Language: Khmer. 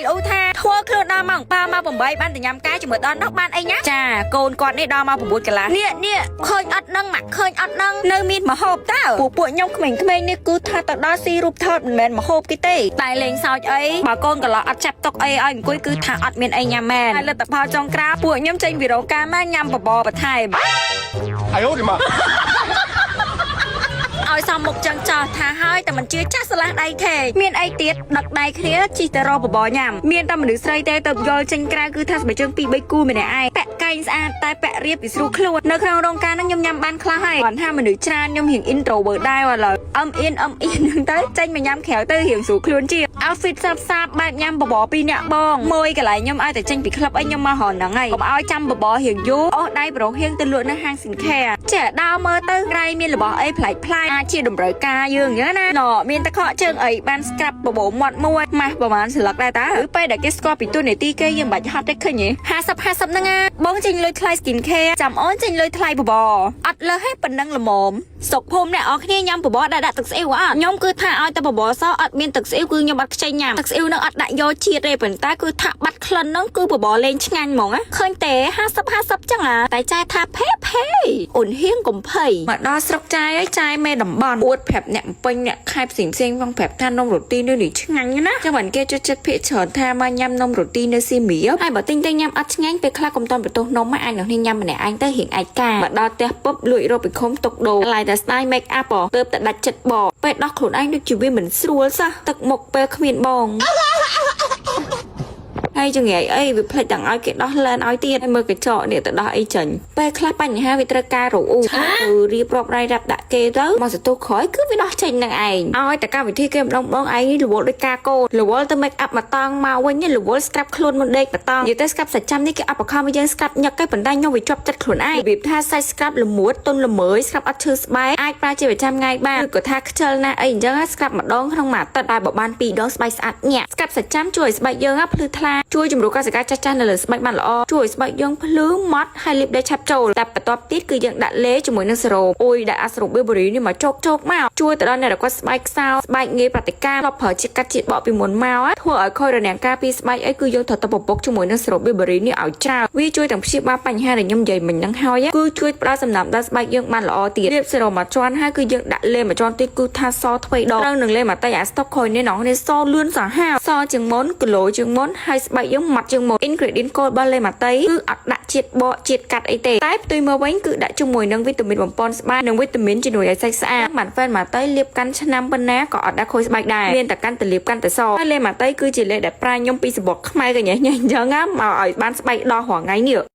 លូថាធ្វើខ្លួនដល់ម៉ោង7ម៉ោង8បានតែញ៉ាំកាយជាមួយដល់នោះបានអីញ៉ាំចាកូនគាត់នេះដល់ម៉ោង9កន្លះនេះនេះឃើញអត់នឹងម៉ាក់ឃើញអត់នឹងនៅមានមហូបតើពួកពួកខ្ញុំក្មេងៗនេះគឺថាទៅដល់ស៊ីរូបថតមិនមែនមហូបគេទេតែលេងសើចអីបើកូនកន្លោះអត់ចាប់តុកអីឲ្យអង្គុយគឺថាអត់មានអីញ៉ាំមែនហើយលទ្ធផលចុងក្រោយពួកខ្ញុំចេញពីរោងការមកញ៉ាំបបរបន្ថែម 哎呦我的妈！ ឲ្យសមមុខចឹងចោះថាហើយតែមិនជឿចាស់ស្រឡះដៃទេមានអីទៀតដឹកដៃគ្នាជីទៅរកបបរញ៉ាំមានតែមនុស្សស្រីទេទៅយល់ចេញក្រៅគឺថាស្បែកជើងពីរបីគូម្នាក់ឯងពាក់កែងស្អាតតែពាក់រៀបពីស្រួលខ្លួននៅក្នុងរោងការហ្នឹងខ្ញុំញ៉ាំបានខ្លះហើយគាត់ថាមនុស្សច្រើនខ្ញុំរៀង introvert ដែរឥឡូវអឹមអៀនអឹមអៀនហ្នឹងទៅចេញមកញ៉ាំក្រៅទៅរៀងស្រួលខ្លួនជាង outfit សាបសាបបែបញ៉ាំបបរពីរនាក់បងមួយកន្លែងខ្ញុំឲ្យតែចេញពីក្លឹបអីខ្ញុំមករហ្នឹងហើយកុំឲ្យចាំបបររៀងយូរអូសដៃប្រុសហៀងទៅលក់នៅហាង skincare ចេះដើរមើលទៅក្រៃមានរបស់អីប្លែកប្លែកអាចជាតម្រូវការយើងអញ្ចឹងណាណមានតែខកជើងអីបាន scrub បបោមាត់មួយម៉ាស់ប្រហែលស្លឹកដែរតាឬពេលដែលគេស្គាល់ពីទូនាទីគេយើងមិនបាច់ហត់ទេឃើញទេ50 50ហ្នឹងណាបងចេញលុយថ្លៃ skin care ចាំអូនចេញលុយថ្លៃបបរអត់លើសទេប៉ុណ្ណឹងល្មមសុកភូមិអ្នកអរគ្នាញ៉ាំបបរដែលដាក់ទឹកស្អ៊ីវអត់ខ្ញុំគឺថាឲ្យតែបបរសអត់មានទឹកស្អ៊ីវគឺខ្ញុំអត់ខ្ចីញ៉ាំទឹកស្អ៊ីវនឹងអត់ដាក់យកជាតិទេប៉ុន្តែគឺថាបាត់ក្លិនហ្នឹងគឺបបរលេងឆ្ងាញ់ហ្មងណាឃើញទេ50 50ចឹងអាតែចែថាភេភេអូនហៀងកំភៃមកដល់ស្រុកចាយហើយចាយមេតំបន់អួតប្រាប់អ្នកពេញអ្នកខែផ្សេងផ្សេងផងប្រាប់ថានំរ៉ូទីនៅនេះឆ្ងាញ់ណាស់ចឹងបានគេចូលចិត្តភាកច្រើនថាមកញ៉ាំនំរ៉ូទីនៅសៀមរាបហើយបើទិញទៅញ៉ាំអត់ឆ្ងាញ់ពេលខ្លះកុំតន់បន្ទោសនំមកអាចនឹងញ៉ាំម្នាក់ឯងទៅរៀងឯកាមកដល់ផ្ទះពុបលួចរកពីឃុំទុកដូរឡាយតែស្ដាយ make up ហ៎ទៅតែដាច់ចិត្តបពេលដោះខ្លួនឯងដូចជាវាមិនស្រួលសោះទឹកមុខពេលគ្មានបង ហើយចង្រៃអីវាផ្លេចទាំងឲ្យគេដោះលែនឲ្យទៀតហើយមើលកញ្ចក់នេះទៅដោះអីចេញពេលខ្លះបញ្ហាវាត្រូវការរអ៊ូគឺរៀបរាប់រាយរាប់ដាក់គេទៅមកសន្ទុះក្រោយគឺវាដោះចេញនឹងឯងឲ្យតែកម្មវិធីគេម្ដងបងឯងនេះរវល់ដូចការកូនរវល់ទៅ make up មកតង់មកវិញរវល់ scrub ខ្លួនមុនដេកមកតង់និយាយទៅ scrub សាច់ចាំនេះគេអត់បខំឲ្យយើង scrub ញឹកទេប៉ុន្តែខ្ញុំវាជាប់ចិត្តខ្លួនឯងរបៀបថាសាច់ scrub ល្មួតទុនល្មើយ scrub អត់ឈឺស្បែកអាចប្រើជាប្រចាំថ្ងៃបានឬក៏ថាខ្ជិលណាស់អីអញ្ចឹង scrub ម្ដងក្នុងមួយអាទិត្យតែបើបានពីរដងស្បែកស្អាតញាក់ scrub សាច់ចាំជួយឲ្យស្បែកយើងភ្លឺថ្លាជួយជំរុញកោសិកាចាស់ៗនៅលើស្បែកបានល្អជួយឲ្យស្បែកយើងភ្លឺម៉ត់ហើយលាបដេកឆាប់ចូលតែបន្ទាប់ទៀតគឺយើងដាក់លេជាមួយនឹងសេរ៉ូមអូយដាក់អាសេរ៉ូមប៊ីបូរីនេះមកជោកជោកមកជួយទៅដល់អ្នកដែលគាត់ស្បែកខ្សោយស្បែកងាយប្រតិកម្មធ្លាប់ប្រើជាតិកាត់ជាតិបកពីមុនមកធ្វើឲ្យខូចរនាំងការពីស្បែកអីគឺយើងត្រូវទៅពពកជាមួយនឹងសេរ៉ូមប៊ីបូរីនេះឲ្យច្រើនវាជួយទាំងព្យាបាលបញ្ហាដែលខ្ញុំនិយាយមិញហ្នឹងហើយគឺជួយផ្ដល់សំណើមដល់ស្បែកយើងបានល្អទៀតលាបសេរ៉ូមមួយជាន់ហើយគឺយើងដាក់លេមួយជាន់ទៀតគឺថាសទ្វេដងត្រូវនឹងលេមកតែអាស្តុកក្រោយនេះណោះនេះសលឿនសាហាវសជាងមុនគីឡូជាងមុនហើយស្បែកយើងម៉ត់ជាងមុន ingredient គោលរបស់លេម៉ាតៃគឺអត់ដាក់ជាតិបកជាតិកាត់អីទេតែផ្ទុយមកវិញគឺដាក់ជាមួយនឹងវីតាមីនបំពន់ស្បែកនិងវីតាមីនជំនួយឲ្យសាច់ស្អាតបានហ្វេនម៉ាតៃលាបកាន់ឆ្នាំប៉ុណ្ណាក៏អត់ដាក់ខូចស្បែកដែរមានតែកាន់តែលាបកាន់តែសហើយលេម៉ាតៃគឺជាលេដែលប្រាខ្ញុំពីសបកខ្មៅកញ៉េះញ៉េះអញ្ចឹងណាមកឲ្យបានស្បែកដោះរាល់ថ្ងៃនេះ។